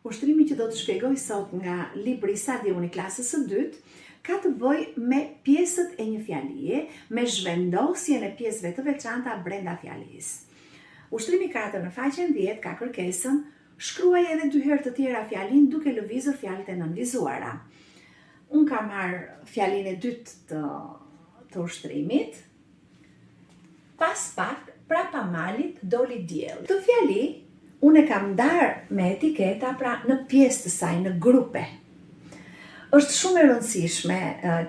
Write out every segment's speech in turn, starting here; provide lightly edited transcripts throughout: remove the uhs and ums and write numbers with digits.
Ushtrimi që do të shpjegoj sot nga libri Sa di unë i klasës së dytë, ka të bëjë me pjesët e një fjalie, me zhvendosjen e pjesëve të veçanta brenda fjalisë. Ushtrimi 4 në faqen 10 ka kërkesën shkruaj edhe dy herë të tjera fjalinë duke lëvizur fjalët e nënvizuara. Unë kam marrë fjalinë e dytë të, të ushtrimit, Pas pak, prapa malit doli dielli. Këtë fjali unë e kam ndarë me etiketa, pra në pjesë të saj, në grupe. Është shumë e rëndësishme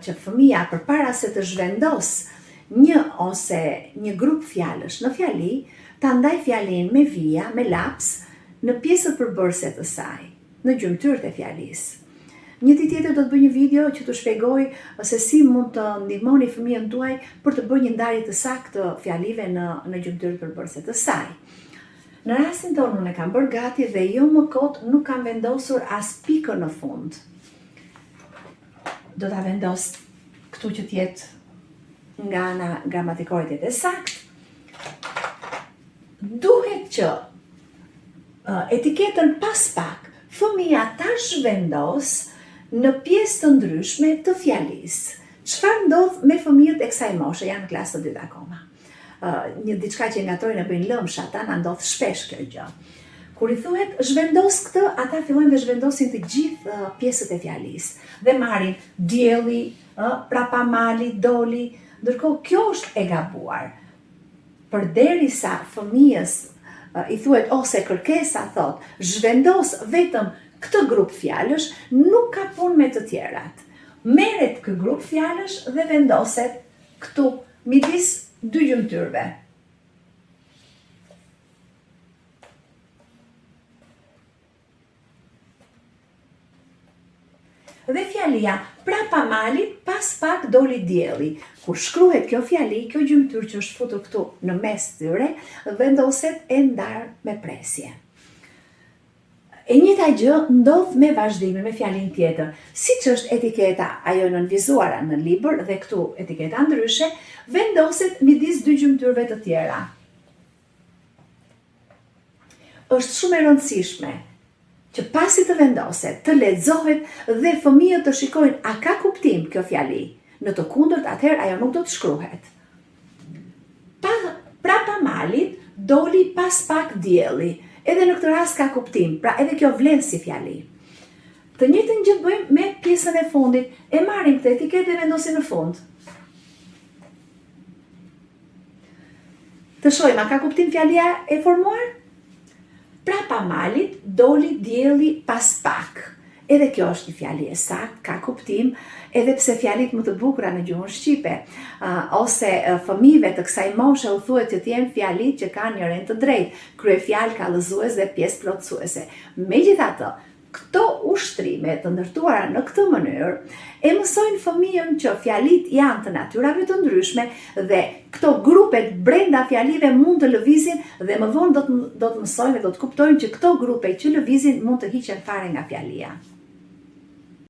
që fëmija përpara se të zhvendosë një ose një grup fjalësh në fjali, ta ndajë fjalinë me vija, me laps, në pjesët përbërëse të saj. në gjymtyrët e fjalisë. Një ditë tjetër do të bëj një video që t'u shpjegoj se si mund të ndihmoni fëmijën tuaj për të bërë një ndarje të saktë të fjalive në në gjymtyrët përbërëse të saj. Në rastin tonë unë e kam bërë gati dhe jo më kot nuk kam vendosur as pikën në fund. Do ta vendos këtu që të jetë nga ana gramatikore të jetë e saktë. Duhet që etiketën pas pak, fëmija ta zhvendosë në pjesë të ndryshme të fjalisë. Çfarë ndodh me fëmijët e kësaj moshe, janë në klasë të dytë akoma. Një diçka që e ngatërrojnë e bëjnë lëmsh ata, na ndodh shpesh kjo gjë. Kur i thuhet zhvendos këtë, ata fillojnë dhe zhvendosin të gjithë pjesët e fjalisë dhe marrin dielli, ë, prapa malit, doli, ndërkohë kjo është e gabuar. Përderisa fëmijës i thuhet ose kërkesa thotë zhvendos vetëm këtë grup fjalësh, nuk ka punë me të tjerat. Merret ky grup fjalësh dhe vendoset këtu midis dy gjymtyrëve. Dhe fjalia, prapa malit, pas pak doli dielli. Kur shkruhet kjo fjali, kjo gjymtyrë që është futur këtu në mes tyre, vendoset e ndarë me presje. E njëjta gjë ndodh me vazhdimin, me fjalinë tjetër. Siç është etiketa ajo e nënvizuara në libër dhe këtu etiketa ndryshe, vendoset midis dy gjymtyrëve të tjera. Është shumë e rëndësishme që pasi të vendoset, të lexohet dhe fëmijët të shikojnë a ka kuptim kjo fjali. Në të kundërt, atëherë ajo nuk do të shkruhet. Pa, prapa malit doli pas pak dielli. Edhe në këtë rast ka kuptim, pra edhe kjo vlen si fjali. Të njëjtën gjë bëjmë me pjesën e fundit. E marrim këtë etiketë dhe vendosim në fund. Të shohim, a ka kuptim fjalia e formuar? Prapa malit doli dielli pas pak. Edhe kjo është një fjali e saktë, ka kuptim, edhe pse fjalitë më të bukura në gjuhën shqipe, ose fëmijëve të kësaj moshe u thuhet që të jenë fjalitë që kanë një rend të drejtë, kryefjalë, kallëzues dhe pjesë plotësuese. Megjithatë, Këto ushtrime të ndërtuara në këtë mënyrë e mësojnë fëmijën që fjalitë janë të natyrave të ndryshme dhe këto grupet brenda fjalive mund të lëvizin dhe më vonë do të do të mësojnë dhe do të kuptojnë që këto grupe që lëvizin mund të hiqen fare nga fjalia.